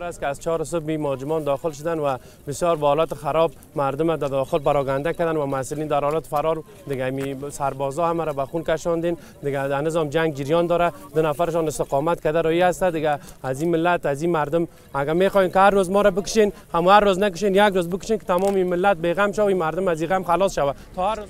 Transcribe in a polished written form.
است که از 4 صبح مهاجمان داخل شدن و بسیار با حالت خراب مردم در داخل پراگنده کردن و مسئولین در حالت فرار دیگه می سربازا هم را به خون کشاندین. دیگه هنوز جنگ جریان داره، 2 نفرشان استقامت کرده روی است. دیگه از این ملت، از این مردم اگر میخواین که هر روز ما را بکشین، هم هر روز نکشین، یک روز بکشین که تمام این ملت بیغم شوه، این مردم از این غم خلاص شوه. تا هر روز